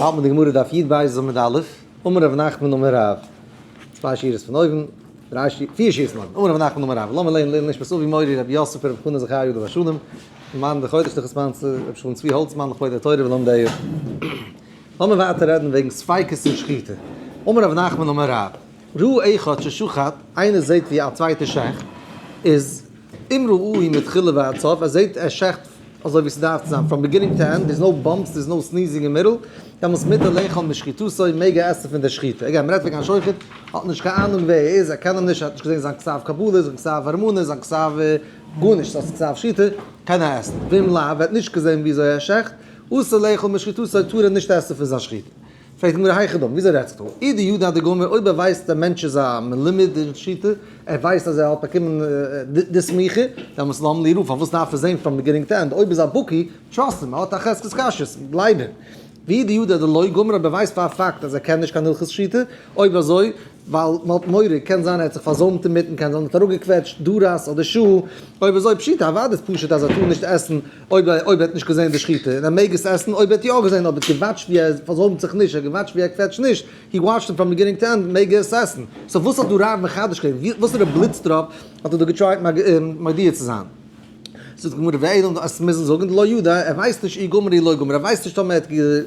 האלט מען די גמרא דף י"ב עמוד א', אמר רב נחמן אמר רב, צוויי שורות פון אויבן, דריי שורות, פיר שורות פון אויבן, אמר רב נחמן אמר רב, לאמיר לערנען לעילוי נשמת אבי מורי רבי יוסף רבי חנא זכריה עליו השלום, למען די חודש לחספנצה, רבי שלום צבי האלצמאן לכבוד התורה ולומדיה. לאמיר ווייטער רעדן וועגן ספיקות אין שחיטה. אמר רב נחמן אמר רב, ראה אחד ששחט, איינער זעט ווי א צווייטער שעכט, איז אם ראהו מתחילה ועד סוף, ער זעט ער שעכט אזוי ווי ס'דארף צו זיין, from beginning to end, there's no bumps, there's no sneezing אין middle, דעמאלטס מותר לאכול משחיטתו, מעג ער עסן פון דער שחיטה. Again, מ'רעדט וועגן א שוחט, האט נישט קיין אהנונג ווער ער איז, ער קען אים נישט, ער האט נישט געזען זיין כתב קבלה, זיין כתב הרמנה, זיין כתב גארנישט, ס'איז כתב שחיטה, קען ער עסן. ואם לאו, ער האט נישט געזען וויאזוי ער שעכט, אסור לאכול משחיטתו, טאר ער נישט עסן פון זיין שחיטה. פרעגט די גמרא היכי דמי, וויאזוי רעדט זיך דא? אי דידע דגמר, אויב ער ווייסט דער מענטש איז א מלומד אין שחיטה, ער ווייסט אז ער האט באקומען די סמיכה, דעמאלטס למה לי ראה, פארוואס דארף ער זען from beginning to end? אויב איז א בקי, trust אים, ער האט א חזקת כשרות, גלייב אים. ואי דידע דלא גמר, אויב ער ווייסט פאר א פאקט אז ער קען נישט קיין הלכות שחיטה, אויב אזוי, ווייל מען האט מורא, קען זיין ער האט זיך פארזוימט אינמיטן, קען זיין ער האט אראפגעקוועטשט דרס אדער שעה, אויב אזוי פשיטא, אוודאי איז פשוט אז ער טאר נישט עסן אויב אויב ער האט נישט געזען די שחיטה, און ער מעג עס עסן אויב ער האט יא געזען, אויב ער האט געוואטשט ווי ער פארזוימט זיך נישט, ער האט געוואטשט ווי ער קוועטשט נישט, he watched him from beginning to end, מעג ער עס עסן. So וואס האט דא רב מחדש געווען? וואסערע בליץ טראפ האט ער דא געטרייט מודיע צו זיין? זאגט די גמרא ואלא אז מוזן זאגן דלא ידע, ער ווייסט נישט אי גמר אי לא גמר, ער ווייסט נישט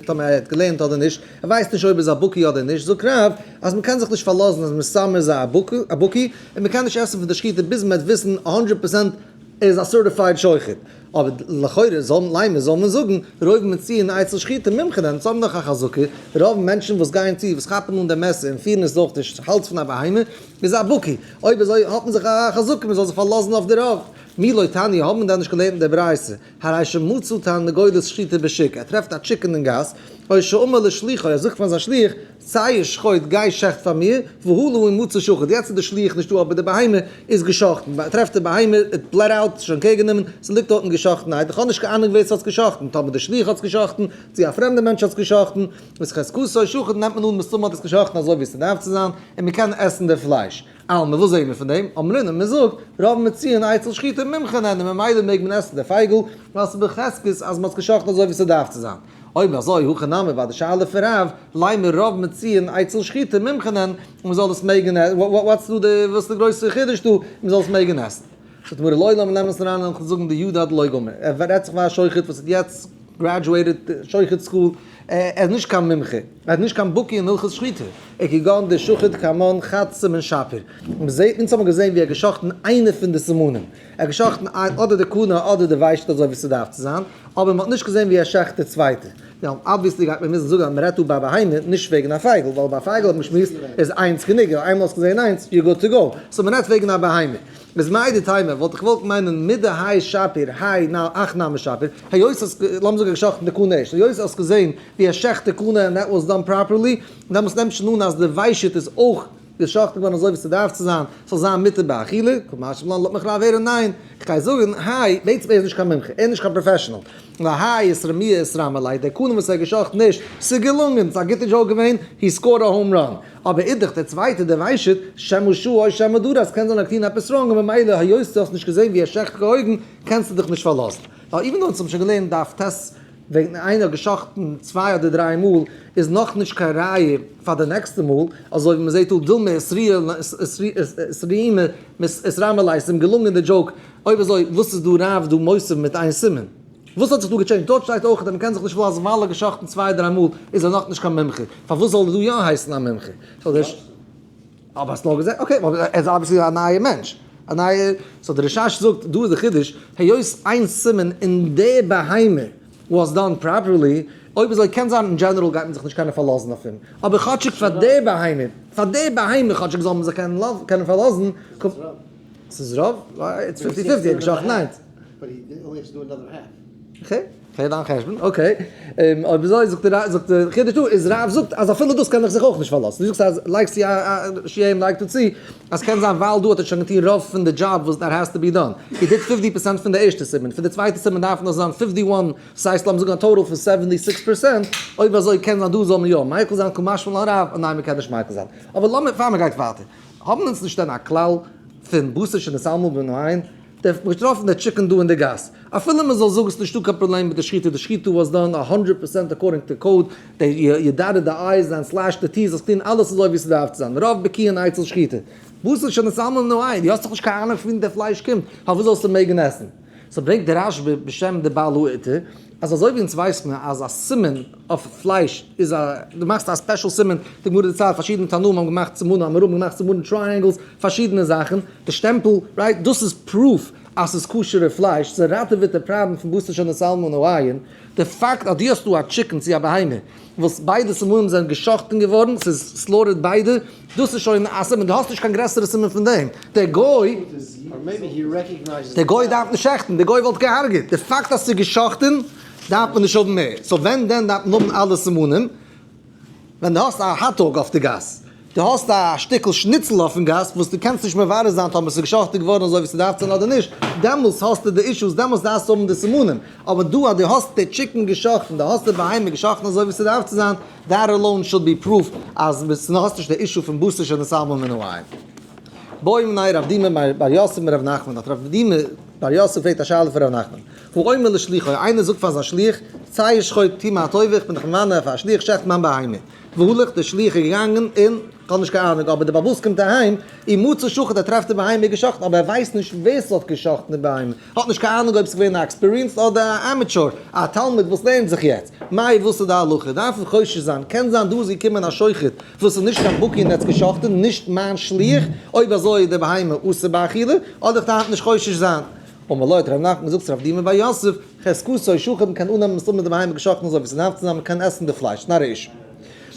טאמער ער האט געלערנט אדער נישט, ער ווייסט נישט אויב ער איז א בקי אדער נישט, זאגט רב אז מען קען זיך נישט פארלאזן אז מסתמא איז ער א בקי, און מען קען נישט עסן פון די שחיטה ביז מען וועט וויסן הונדרעט פראצענט ער איז א certified שוחט, אבער לכאורה זאל לימא זאל מען זאגן רוב מציעין אצל שחיטה מומחין הן, אונז האבן דאך א חזקה, רוב מענטשן וואס גייען צו וואס כאפן אן די מעסער און פירן עס דורך די האלז פון א בהמה איז א בקי, אויב אזוי האט מען זיך א חזקה מען זאל זיך פארלאזן אויף די רוב. מי לא תניא, האבן מיר דען נישט געלערנט אין דער ברייתא, הרי שמצא תרנגולת שחוטה בשוק, ער טרעפט א chicken אין גאס, או שאמר לשליחו, ער זאגט פאר זיין שליח, צא ושחוט, גיי שעכט פאר מיר, והלך ומצא שחוט, יעצט איז דער שליח נישטא אבער די בהמה איז געשאכטן, ער טרעפט די בהמה, it bled out, שוין קעיר גענומען, ס'ליגט דארטן געשאכטן, איך האב נישט קיין אהנונג ווער ס'האט עס געשאכטן, טאמער דער שליח האט עס געשאכטן, צו א פרעמדער מענטש האט עס געשאכטן, איז חזקתו שחוט, נעמט מען אן מסתמא האט עס געשאכטן אזוי ווי ס'דארף צו זיין, און מ'קען עסן די פלייש. אלמא, וואס זעהן מיר פון דעם? אמרינן, מען זאגט, רוב מציעין אצל שחיטה מומחין הן, און ממילא מעג מען עסן די פייגל, ווייל ס'איז בחזקת אז מ'האט עס געשחט'ן אזוי ווי ס'דארף צו זיין. אויב אזוי, הכא נמי ביי די שאלה פון רב, לימא רוב מציעין אצל שחיטה מומחין הן, און מ'זאל עס מעגן עסן, וואטס דא די, וואס איז די גרויסע חידוש דא, מ'זאל עס מעגן עסן? זאגט די גמרא לעולם נעם עס אריין און זאגן דידע דלא גמר, ער רעדט זיך פון א שוחט וואס האט יעצט graduated שוחט school, ער איז נישט קיין מומחה, ער איז נישט קיין בקי אין הלכות שחיטה, ער כגון דשחט קמן חד סימן שפיר, און מ'זעט, אונז האבן געזען ווי ער האט געשחט'ן איינע פון די סימנים, ער האט געשחט'ן אדער די קנה אדער די ושט אזוי ווי ס'דארף צו זיין, אבער מ'האט נישט געזען ווי ער שעכט די צווייטע. יא, obviously גייט מען מוזן זאגן אז מ'רעדט דא ביי א בהמה, נישט וועגן א פייגל, ווייל ביי א פייגל האט מען געשמועסט איז איינס גענוג, איינמאל האסט געזען איינס, you're good to go. So מ'רעדט וועגן א בהמה. איז מהו דתימא, וואלט איך געוואלט מיינען מדהאי שפיר, האי נ אך נמי שפיר, היות האסט, לאמיר זאגן געשאכטן די קנה ערשט, היות האסט געזען ווי ער שעכט די קנה and that was done properly, דעמאלטס נעמט שוין אן אז די ושט איז אויך געשאכטן געווארן אזוי ווי ס'דארף צו זיין, ס'זאל זיין מותר באכילה, קא משמע לן לאט מיך רב הערן ניין, איך גיי זאגן, היי, בעצם ער איז נישט קיין מומחה, ער איז נישט קיין professional, נאר האי איתרמויי איתרמי ליה, דער קנה וואס ער האט געשאכטן נישט, ס'איז געלונגען, ס'איז א גוטע joke געווען, he scored a home run. אבער אידך דער צווייטער דער ושט, שמא שהה או שמא דרס, קען זיין ער האט געטון עפעס wrong און ממילא היות דו האסט נישט געזען ווי ער שעכט כהוגן, קענסטו דיך נישט פארלאזן. ווייל even though אונז האבן שוין געלערנט דף ט' וועגן איינער האט געשאכטן צוויי אדער דריי מאל איז נאכנישט קיין ראיה פאר די נעקסטע מאל, אזוי ווי מ'זעט דא דילמא איתרמי ליה איז אים געלונגען די joke, אויב אזוי וואס איז דא רב דא מוסיף מיט איין סימן? וואס האט זיך דא געטשעינדזשט? דארט שטייט אויך אז מ'קען זיך נישט פארלאזן ווייל ער האט געשאכטן צוויי דריי מאל איז ער נאכנישט קיין מומחה, פארוואס זאל ער דא יא הייסן א מומחה? So דער אבער האסט נאר געזען okay אבער ער איז obviously א נייע מענטש א נייע so דער רשש זאגט דא איז די חידוש היות איין סימן אין די בהמה was done properly אויב אזוי קען זיין אין general גייט מען זיך נישט קענען פארלאזן אויף אים אבער כאטשיג פאר די בהמה פאר די בהמה כאטשיג זאל מען זיך קענען פארלאזן ס'איז רוב? It's fifty fifty ער האט געשאכטן איינס. Okay, okay דיין חשבון, okay. אויב אזוי זאגט דער זאגט דער חידוש דא איז רב זאגט אז אפילו דאס קען איך זיך אויך נישט פארלאזן. דו זאגסט אז לייגסט צו א שיעם לייגט דא צו אז קען זיין ווייל דא האט ער שוין געטון רוב פון די דזשאב וואס that has to be done. He did 50% פון די ערשטע סימן, פון די צווייטע סימן דארף נאך זיין 51, ס'הייסט לאמיר זאגן א total פון 76%, אויב אזוי קען זיין דא זאל מען יא מיקל זיין קא משמע לן רב, און ניין מ'קען נישט מיקל זיין. אבער לאמיר פאר מ'גייט ווייטער, האבן אונז נישט דען א כלל פון בשר שנתעלמו מן העין? דער האט געטראפן די chicken דא אין די גאס. אפילו מען זאל זאגן ס'איז נישטא קיין פראבלעם מיט די שחיטה, די שחיטה was done a 100% according to code, you dotted the i's and slashed the t's, האסט געטון אלעס אזוי ווי ס'דארף צו זיין, רוב בקיאין אצל שחיטה. וואס איז שוין נתעלם מן העין? דו האסט דאך נישט קיין אהנונג פון ווי די פלייש קומט, פארוואס זאלסטו מעגן עסן? so ברענגט דער רשב"א בשם די בעל העיטור, אז אזוי ווי אונז ווייסט מען אז א סימן אויף פלייש איז א, דו מאכסט א special סימן, די גמרא דערציילט פארשידענע תנאים האבן געמאכט סימנים, אמוראים האבן געמאכט סימנים triangles, פארשידענע זאכן, די שטעמפל, right, דאס איז proof אז ס'איז כשר'ע פלייש, ס'ראטעוועט די פראבלעם פון בשר שנתעלמה מן העין, די פאקט אז דו האסט דא א chicken צו א בהמה וואס ביידע סימנים זענען גע'שחט'ן געווארן, ס'איז slaughtered ביידע, דאס איז שוין א סימן, דו האסט נישט קיין גרעסערע סימן פון דעם, דער גוי, דער גוי דארף נישט שעכטן, דער גוי וואלט געהארגעט, די פאקט אז ס'איז גע'שחט'ן דארף מען נישט האבן מער, so ווען דען דארף מען האבן אלע סימנים? ווען דו האסט א hot dog אויף די גאס, דו האסט א שטיקל שניצל אויפן גאס וואס דו קענסט נישט מברר זיין טאמער ס'איז גע'שחט'ן געווארן אזוי ווי ס'דארף צו זיין אדער נישט, דעמאלס האסטו די אישוס, דעמאלס דארפסטו האבן די סימנים, אבער דא אז דו האסט די chicken גע'שחט'ן, דו האסט די בהמה גע'שחט'ן אזוי ווי ס'דארף צו זיין, that alone should be proof אז האסט נישט די issue פון בשר שנתעלמה מן העין. בעא מיניה רב דימי בר יוסף מרב נחמן, האט רב דימי בר יוסף געפרעגט א שאלה פון רב נחמן, האומר לשליחו, איינער זאגט פאר זיין שליח, צא ושחוט, טו מיר א טובה, איך בין דיך ממנה פאר א שליח, שעכט מיין בהמה. והלך, דער שליח איז געגאנגען, און, כ'האב נישט קיין אהנונג, אבער דער בעל הבית קומט אהיים, ומצא שחוט, ער טרעפט די בהמה איז געשאכטן, אבער ער ווייסט נישט ווער ס'האט געשאכטן די בהמה, האט נישט קיין אהנונג אויב ס'איז געווען א experienced אדער א amateur, א תלמיד וואס לערנט זיך יעצט. מאי וואס איז די הלכה? דארף איך חושש זיין? קען זיין דא איז געקומען א שוחט וואס איז נישט קיין בקי און ער האט עס געשאכטן, נישט מיין שליח, אויב אזוי איז די בהמה אסור באכילה, אדער איך דארף נישט חושש זיין? אמר לו האט ר' נחמן געזאגט צו רב דימי בר יוסף, חזקתו שחוט מ'קען אננעמען מסתמא די בהמה געשאכטן אזוי ווי ס'דארף צו זיין מ'קען עסן די פלייש, not a issue.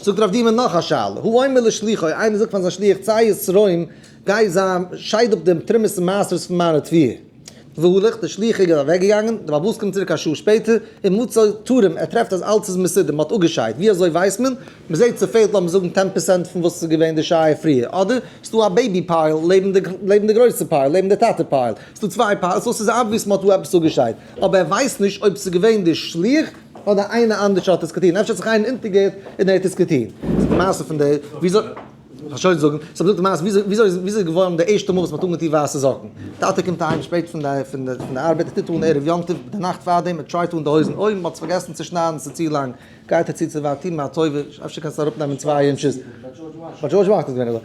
זאגט רב דימי נאך א שאלה, הוא אומר לשליחו, איינער זאגט פאר זיין שליח צא ותרום, גיי זיי שייד אפ דעם תרומות און מעשרות פון מיינע תבואה. והלך, דער שליח איז אוועקגעגאנגען, דער בעל הבית קומט צוריק א שעה שפעטער, ומצא תרום, ער טרעפט אז אלץ איז מסודר, מ'האט אפגעשיידט, ווי אזוי ווייסט מען? מ'זעט ס'פעלט לאמיר זאגן 10% פון וואס ס'איז געווען די שעה פריער, אדער ס'דא א baby pile לעבן די לעבן די גרויסע pile, לעבן די טאטע pile, ס'דא צוויי piles, so ס'איז obvious מ'האט דא עפעס אפגעשיידט, אבער ער ווייסט נישט אויב ס'איז געווען די שליח אדער איינער אנדערש האט עס געטון, אפשר האט זיך איינער אונטערגעהערט און ער האט עס געטון. ס'איז די מעשה פון די וויאזוי. כ'וועל שוין זאגן, ס'האט געזאגט די מעשה וויאזוי וויאזוי וויאזוי איז געווארן די ערשטע מאל וואס מ'האט אנגעטון ווייסע זאקן. טאטע קומט אהיים שפעט פון די פון די פון די ארבעט, ער טוט אן ערב יום טוב, די נאכט פארדעם, ער try ט אן די הויזן, אוי מ'האט עס פארגעסן צו שניידן, ס'איז צו לאנג. גייט ער צו צו ווייב, טו מיר א טובה, אפשר קענסטו אראפנעמען 2 inches. ביי דזשארדזש וואשינגטאן איז געווען אזוי.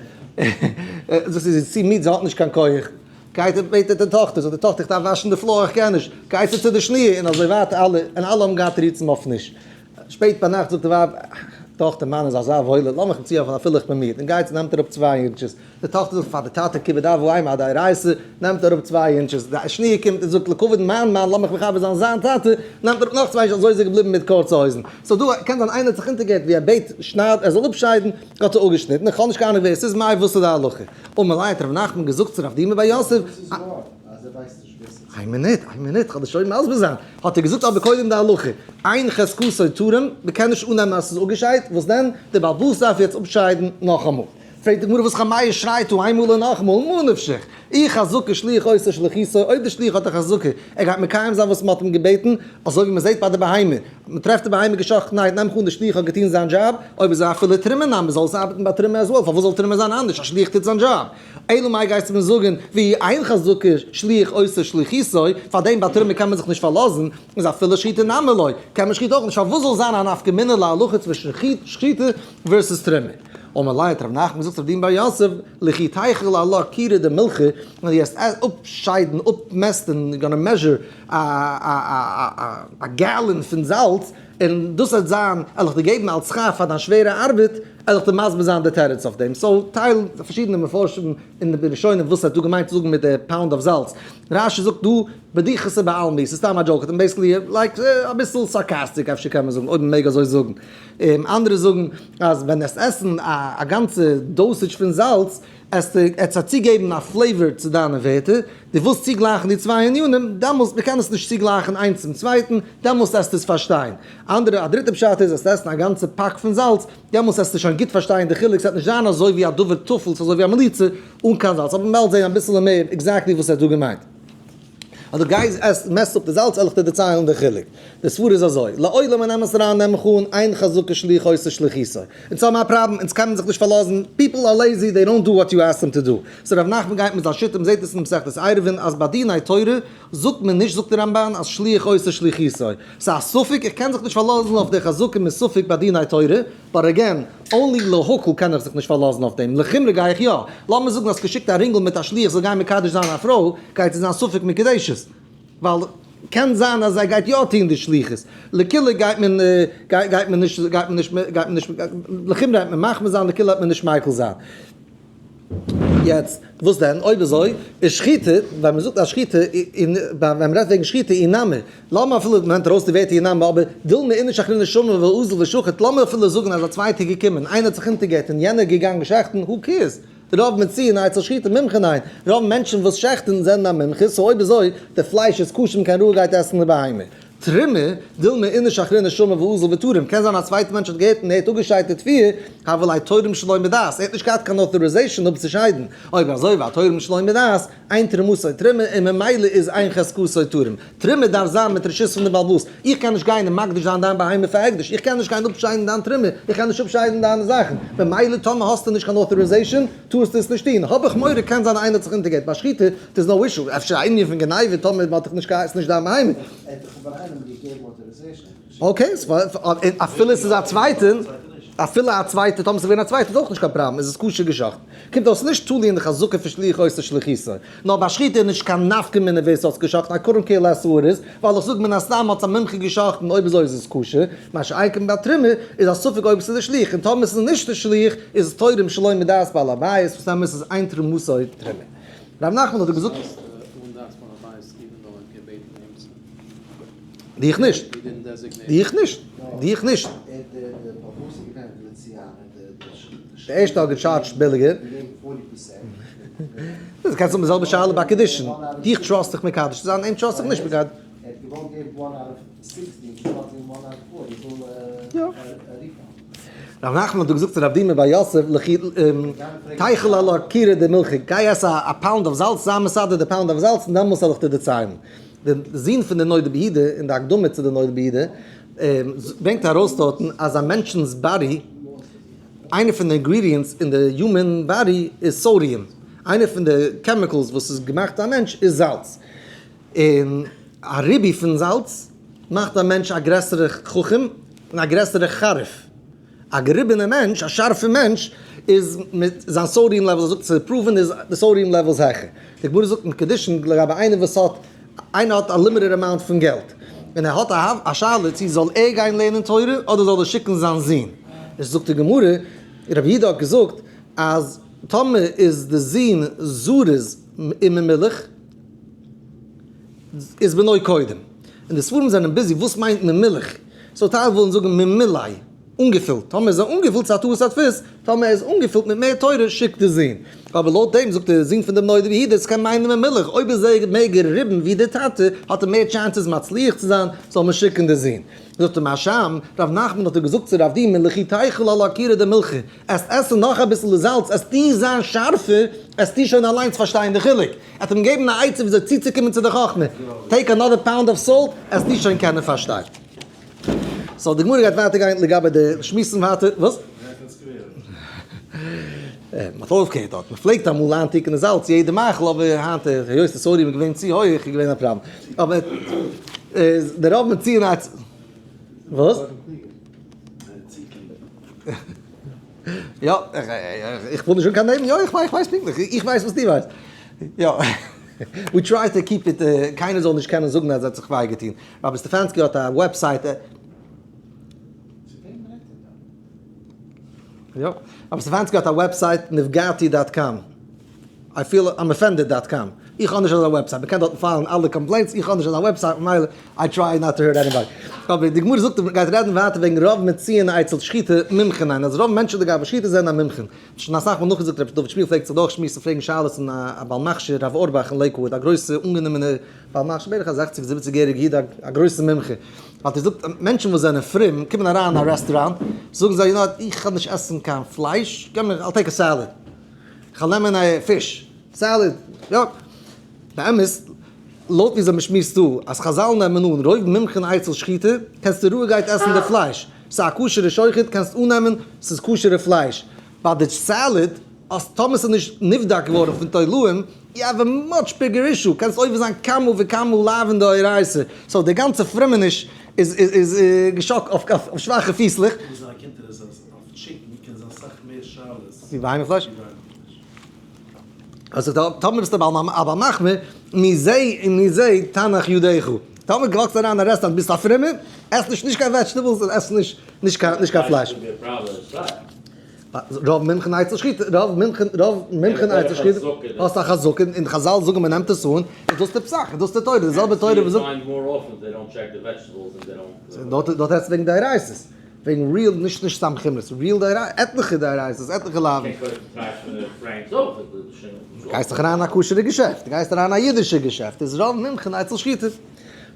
זאגט זי, זי איז צו מיד, זי האט נישט קיין כח. גייט ער בעט ער די טאכטער, זאגט די טאכטער, איך דארף וואשן די floor, איך קען נישט. גייט זי צו די שניר, און אזוי ווייטער אלע, און אלע האבן געהאט תירוצים אויף נישט. שפעט ביינאכט זאגט די ווייב, טאכטער מיין איז אזא וואוילער, לאמיך אים צוהעלפן אפילו איך בין מיד. און גייט זי נעמט אראפ 2 inches. די טאכטער זאגט פאר די טאטע כיבוד אב ואם עד דאורייתא, נעמט אראפ 2 inches. די שניר קומט און זאגט לכבוד מיין מאן לאמיך מכבד זיין זיין טאטע, נעמט אראפ נאך 2 inches, אזוי איז ער געבליבן מיט קורצע הויזן. so דא קען זיין איינער האט זיך אונטערגעהערט ווי ער בעט שנייד ער זאל אפשיידן, האט ער אפגעשניטן, איך האב נישט קיין אהנונג ווער עס איז, מאי וואס איז די הלכה? אמר ליה האט ר' נחמן געזאגט צו רב דימי בר יוסף, איין מינוט, איין מינוט, כ'וועל דיר שוין מסביר זיין. האט ער געזאגט אבער קודם די הלכה, אין חזקתו תרום, מ'קען נישט אננעמען אז ס'איז אפגעשיידט, וואס דען? דער בעל הבית דארף יעצט אפשיידן נאכאמאל. פרעגט די גמרא וואס חמאי שרייט דא איינמאל און נאכאמאל, מה נפשך? אי חזקה שליח עושה שליחותו, אויב דער שליח האט א חזקה, ער גייט מקיים זיין וואס מ'האט אים געבעטן, אזוי ווי מ'זעט ביי די בהמה, מ'טרעפט די בהמה געשאכטן, ניין, נעם איך אן דער שליח האט געטון זיין דזשאב, אויב איז ער אפילו תרומה נמי, זאל עס ארבעטן ביי תרומה as well, פארוואס זאל תרומה זיין אנדערש, א שליח טוט זיין דזשאב. אלא מאי גייסטו מיר זאגן ואי אין חזקה שליח עושה שליחותו, פאר דעם ביי תרומה קען מען זיך נישט פארלאזן, איז אפילו שחיטה נמי לא, קען מען שחיטה אויך נישט, פארוואס זאל זיין א נפקא מינה להלכה צווישן שחיטה versus תרומה? אמר ליה האט רב נחמן געזאגט צו רב דימי בר יוסף, לכי תיכול עלה קירא דמילחא, ווען דו גייסט אפשיידן, אפמעסטן, you're gonna measure א gallon פון זאלץ, און דאס וועט זיין, וועל איך דיר געבן אלס שכר פאר דיין שווערע ארבעט, וועל איך דיר מסביר זיין די תירוץ אויף דעם. so טייל פארשידענע מפרשים אין די ראשונים וואס ער האט דא געמיינט צו זאגן מיט די pound אויף זאלץ. רש"י זאגט דא בדיחותא בעלמא, ס'איז סתם א joke, און basically like אביסל sarcastic אפשר קען מען זאגן, אויב מ'מעג אזוי זאגן. אנדערע זאגן אז ווען עסט עסן א גאנצע dosage פון זאלץ, עסטו עס צוגעבן א flavor צו דיינע ווערטער, דו ווילסט צוגלייכן די צוויי ענינים, דעמאלסט, מ'קען עס נישט צוגלייכן איינס צום צווייטן, דעמאלסט עסטו עס פארשטיין. אנדערע, א דריטע פשט איז, עסט עסן א גאנצע פאק פון זאלץ, דעמאלסט עסטו שוין גוט פארשטיין די חילוק, ס'וועט נישט זיין אזוי ווי א דבר טפל, ס'איז אזוי ווי א מליצה אן קיין זאלץ, אבער מ'וועט זען אביסעלע מער exactly וואס ער האט דא געמיינט. אז דו גייסט עס מעסט אפ די זאלץ וועל איך דיר דערציילן די חילוק. די סברא איז אזוי, לעולם אין אמת אריין נעם איך אן אין חזקה שליח עושה שליחותו. אונז האבן א פראבלעם, אונז קען מען זיך נישט פארלאזן, people are lazy, they don't do what you ask them to do. So ר' נחמן גייט מיט זיין שיטה, מ'זעט עס אין מסכת עירובין אז ביי דיני תורה זאגט מען נישט זאגט די רמב"ן אז שליח עושה שליחותו. ס'איז א ספק, איך קען זיך נישט פארלאזן אויף די חזקה מספק ביי דיני תורה, but again, only להקל קען איך זיך נישט פארלאזן אויף דעם, לחומרא גיי איך יא. לאמיר זאגן האסט געשיקט א רינגל מיט א שליח זאל גיין מקדש זיין א פרוי, גייט עס זיין ספק מקודשת. ווייל קען זיין אז ער גייט יא טון די שליחות. לקולא גייט מען גייט מען נישט גייט מען נישט גייט מען נישט לחומרא גייט מען מחמיר זיין לקולא וועט מען נישט מיקל זיין. יעצט וואס דען אויב אזוי איז שחיטה, ווען מען זאגט אז שחיטה און ווען מען רעדט וועגן שחיטה אי נמי, לאמיר אפילו מען נעמט ארויס די ווערטער אי נמי אבער דילמא איניש אחרינא שמע ואזיל ושחט, לאמיר אפילו זאגן אז א צווייטער איז געקומען, איינער האט זיך אונטערגעהערט און יענער איז געגאנגען שעכטן, who cares? רוב מוציאין אצל שחיטה מומחין הן, רוב מענטשן וואס שעכטן זענען א מומחה, so אויב אזוי די פלייש איז כשר קיין רעה גייט עסן די בהמה. תרומה, דילמא איניש אחרינא שמע ואזיל ותרם, קען זיין א צווייטע מענטש האט געהערט און ער האט אפגעשיידט די תביעה, הוה ליה תורם שלא מדעת, ער האט נישט געהאט קיין authorization אפצושיידן, אויב אזוי והתורם שלא מדעת, אין תרומתו תרומה און ממילא איז אין חזקתו תרום. תרומה דארף זיין מיט רשות פון די בעל הבית, איך קען נישט גיין און מקדיש זיין דיין בהמה פאר הקדש, איך קען נישט גיין אפשיידן דיין תרומה, איך קען נישט אפשיידן דיינע זאכן, ממילא טאמער האסטו נישט קיין authorization טארסטו עס נישט טון, האב איך מורא קען זיין איינער האט זיך אונטערגעהערט ביי שחיטה, there's no issue, אפשר א ענין פון גניבה טאמער מען האט דיך נישט געהייסן נישט דיין בהמה. ער האט דאך אבער איינעם געגעבן authorization. Okay, אפילו עס איז א צווייטע, אפילו א צווייטע, טאמער ס'איז געווען א צווייטע איז אויך נישט קיין פראבלעם, איז עס כשר געשאכטן. קומט אויס נישט תלוי אין די חזקה פון שליח עושה שליחותו. נאר ביי שחיטה איז נישט קיין נפקא מינה ווער ס'האט עס געשאכטן, I couldn't care less who it is, ווייל איך זאג מן הסתם האט עס א מומחה געשאכטן, אויב אזוי איז עס כשר, מה שאין כן ביי תרומה איז א ספק אויב עס איז די שליח, און טאמער עס איז נישט די שליח איז עס תורם שלא מדעת בעל הבית, וואס דעמאלס איז אין תרומתו תרומה. ר' נחמן האט געזאגט. הייסט אן דעת בעל הבית even though ער האט געבעטן אים צו. דיך נישט. דיך נישט. דיך נישט. די ערשטע האט גע charge ט ביליגער. דו קענסט האבן די זעלבע שאלה ביי קידושין. דיך trust איך מקדש צו זיין, אים trust איך נישט מקדש. רב נחמן האט דא געזאגט צו רב דימי בר יוסף לכי תיכול עלה קירא דמילחא, גיי עס א pound אויף זאלץ, זיי מסדר די pound אויף זאלץ און דעמאלס זאל איך דיר דערציילן. די זון פון די נודע ביהודה אין די הקדמה צו די נודע ביהודה ברענגט ארויס דארטן אז א מענטשנ'ס body, איינע פון די ingredients אין די human body איז sodium, איינע פון די chemicals וואס איז געמאכט א מענטש איז זאלץ, און א ריבוי פון זאלץ מאכט א מענטש א גרעסערע חכם און א גרעסערע חריף. א געריבענע מענטש, א שארפע מענטש, איז מיט זיין sodium level, ער זאגט ס'איז proven איז די sodium level איז העכער. די גמרא זאגט אין קידושין לגבי איינער וואס האט, איינער האט א limited amount פון געלט, און ער האט א שאלה צו זאל ער גיין לערנען תורה אדער זאל ער שיקן זיין זון. איז זאגט די גמרא, רבי יהודה האט געזאגט אז טאמער איז די זון זריז און ממולח, איז בנו קודם. און די ספרים זענען busy וואס מיינט ממולח. so טייל ווילן זאגן ממילא, אנגעפילט. טאמער איז ער אנגעפילט ס'איז א טעות הדפוס, טאמער ער איז אנגעפילט מיט מער תורה שיקט די זון. אבער לויט דעם זאגט דער זון פון דעם נודע ביהודה ס'קען מיינען ממולח, אויב איז ער מער געריבן ווי דער טאטע האט ער מער chances מצליח צו זיין, זאל מען שיקן די זון. זאגט אים השם, ר' נחמן האט ער געזאגט צו רב דימי לכי תיכול עלה קירא דמילחא, עסט עסן נאך אביסל די זאלץ, עסטו זיין שארפער, עסטו שוין אליינס פארשטיין די חילוק. ער האט אים געגעבן א עצה וויאזוי צוצוקומען צו די חכמה, take another pound of salt, עסטו שוין קענען פארשטיין. so די גמרא גייט ווייטער גיין לגבי די שמועסן ווייטער, וואס? מען האט אויפגעהערט דארט, מען פלעגט אמאל איינטונקען די זאלץ יעדע מאכל, אבער היינט היות די sodium איז געווען צו הויעך איז געווען א פראבלעם, אבער די רוב מציען א. וואס? יא, איך וויל נישט זאגן קיין נעמען, יא איך ווייס פונקטליך, איך ווייס וואס דו ווייסט, יא, we try to keep it, קיינער זאל נישט קענען זאגן אז ער האט זיך וויי געטון, רבי סטעפאנסקי האט א website, יא, רבי סטעפאנסקי האט א website נפגעתי dot com. I feel I'm offended dot com. איך האב נישט אזא website, מ'קען דארטן file ן אלע complaints, איך האב נישט אזא website ממילא I try not to hurt anybody. אבער די גמרא זאגט, מ'גייט רעדן ווייטער וועגן רוב מוציאין אצל שחיטה מומחין הן, אז רוב מענטשן לגבי שחיטה זענען א מומחין. שוין אסאך מאל נאכגעזאגט, רבי דוד שמואל פלעגט זיך דורכשמועסן פרעגן שאלות פון א בעל מכשיר רב אורבאך אין לעיקוואוד, א גרויסע אנגענומענע בעל מכשיר, בערך א זעכציג זיבעציג יעריגע איד, א גרויסע מומחה. האט ער געזאגט, מענטשן וואס זענען פרום קומען אריין אין א רעסטוראנט, זאגן זיי, you know what, איך קען נישט עסן קיין פלייש, געב מיר, I'll take a salad. כ'וועל נעמען א fish salad, יא, באמת. לויט וויאזוי מ'שמועסט דא, אז חזל נעמען אן רוב מומחים אצל שחיטה, קענסטו רואיגערהייט עסן די פלייש. ס'איז א כשר'ע שוחט, קענסט אננעמען ס'איז כשר'ע פלייש. ביי די salad, אז טאמער ס'איז נישט נבדק געווארן פון תולעים, you have a much bigger issue, קענסט עובר זיין כמה וכמה לאווין דאורייתא. so די גאנצע פרומעניש איז איז געשאק אויף שוואכע פיסלעך. וואס זיין קונטרס אז אויף chicken קען זיין סאך מער שאלות ווי בהמה פלייש. אז טאמער ביסטו א בעל מחמיר, מזה ומזה תנח ידך. טאמער וואקסט אריין אין א רעסטוראנט ביסט א פרומער, עס נישט נישט קיין vegetables און עס נישט נישט קיין נישט קיין פלייש. רוב מומחים אצל שחיטה, רוב מומחים רוב מומחים אצל שחיטה, האסט א חזקה און חזל זאגן מען נעמט עס אן, איז דאס די פסק, איז דאס די תורה, די זעלבע תורה וואס זאגט. דארט דארט רעדסטו וועגן דאורייתא'ס. וועגן real, נישט נישט סתם חומרות, real דאורייתא, עטליכע דאורייתא'ס, עטליכע לאווין. גייסט דאך אריין אין א כשר'ע געשעפט, גייסט אריין אין א אידישע געשעפט, איז רוב מומחים אצל שחיטה.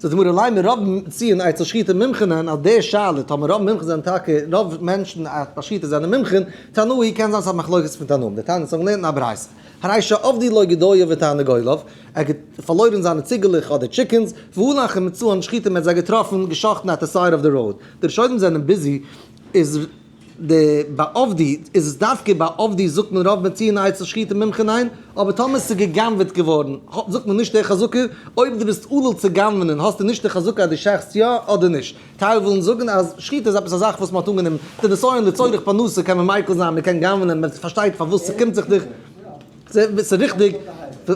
זאגט די גמרא לימא רוב מוציאין אצל שחיטה מומחין הן, אז די שאלה טאמער רוב מומחים זענען טאקע, רוב מענטשן ביי שחיטה זענען מומחים, תנאי קען זיין ס'איז א מחלוקת פון תנאים, דתניא האבן געלערנט אין א ברייתא, הרי שאבדו לו גדיו ותרנגוליו, ער האט פארלוירן זיינע ציגעלעך אדער chickens, והלך ומצאן שחוטין, מען האט זיי געטראפן געשאכטן at the side of the road. די ראשונים זענען busy איז די ביי אבדו איז עס דווקא ביי אבדו זאגט מען רוב מוציאין אצל שחיטה מומחין הן, אבער טאמער עס איז גע'גנב'עט געווארן זאגט מען נישט די חזקה, אויב דו ביסט עלול צו גנב'נען האסטו נישט די חזקה אז דו שעכטסט יא אדער נישט, טייל ווילן זאגן אז שחיטה איז עפעס א זאך וואס מען האט אנגענומען, די נסיון לצורך פרנסה קען מען מיקל זיין, מען קען גנב'נען, מען פארשטייט פארוואס ס'קומט זיך דיך. ס'איז ריכטיג,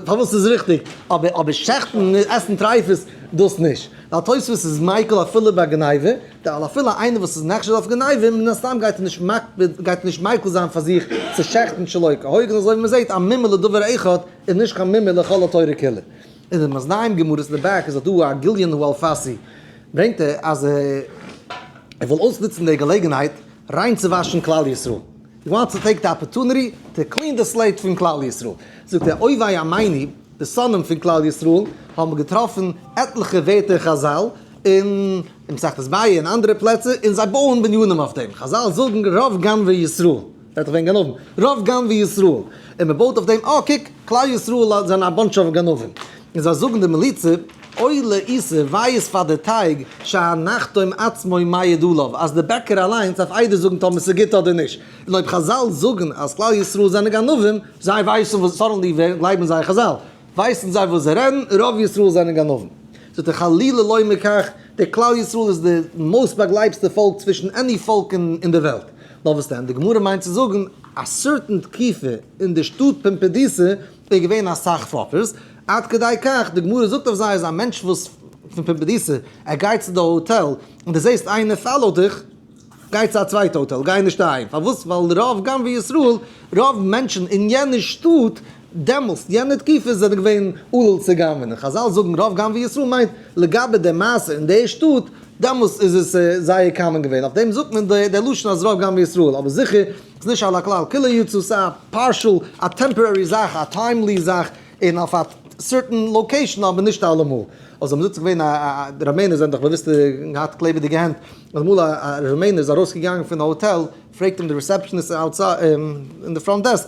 פארוואס ס'איז ריכטיג, אבער אבער שעכטן, עסן טרייפות, דאס נישט. ווייל תוספות איז מיקל אפילו ביי גניבה, ווייל אפילו איינער וואס איז נחשד אויף גניבה, מן הסתם גייט ער נישט מקפיד, גייט ער נישט מיקל זיין פאר זיך צו שעכטן שלא כהוגן, אזוי ווי מ'זעט א מומר לדבר אחד איז נישט קיין מומר לכל התורה כולה. אין די מאזניים גמרות אין די back איז דא א גיליון האלפסי, ברענגט ער אז ער וויל אויסנוצן די געלעגנהייט ריין צו וואשן כלל ישראל. He wants to take the opportunity to clean the slate פון כלל ישראל. זאגט ער, אויבי עמנו, די שונאים פון כלל ישראל, האבן געטראפן עטליכע ווערטער חזל אין מסכת ביעא און אנדערע פלעצער, און זיי בויען בנינים אויף דעם. חזל זאגן רוב גנבי ישראל. רעדט זיך וועגן גנבים. רוב גנבי ישראל. און מען בויט אויף דעם, אה קוק, כלל ישראל זענען א bunch of גנבים. און זיי זאגן די מליצה, אוי לעיסה, וויי איז פאר די טייג, שהנחתום עצמו מעיד עליו, אז די בעקער אליינס דארף עדות זאגן טאמער ס'איז גוט אדער נישט. און אויב חזל זאגן אז כלל ישראל זענען גנבים, זיי ווייסן וואס, suddenly גלייבן זיי חזל, ווייסן זיי וואס זיי רעדן, רוב ישראל זענען גנבים. זאגט ער חלילה לא מכך, דער כלל ישראל איז די most באגלייבסטע פאלק צווישן any פאלק אין די וועלט. נאר וואס דען, די גמרא מיינט צו זאגן א certain תקופה אין די שטאט פומבדיתא איז געווען אסאך פאפערס, עד כדי כך, די גמרא זאגט אויף זיי אז א מענטש וואס פון פומבדיתא, ער גייט צו די האטעל, און דו זעסט איינער follow ט דיך, גיי צו א צווייטע האטעל, גיי נישט אהיים, פארוואס? ווייל רוב גנבי ישראל, רוב מענטשן אין יענע שטאט, דעמאלסט, יענע תקופה, זענען געווען עלול צו גנב'ענען. חזל זאגן רוב גנבי ישראל מיינט לגבי די מעשה אין די שטאט, דעמאלסט איז עס זייער common געווען, אויף דעם זאגט מען די לשון אז רוב גנבי ישראל, אבער זיכער איז נישט על הכלל כולו יצא, ס'איז א partial, א temporary זאך, א timely זאך, און אויף א certain location אבער נישט אלעמאל. אזוי מ'זאגט ס'איז געווען א, די ראמענער זענען דאך באוויסטע געהאט קלעבעדיגע הענט, אמאל א ראמענער איז ארויסגעגאנגען פון די האטעל, פרעגט אים די receptionist outside אין די front desk,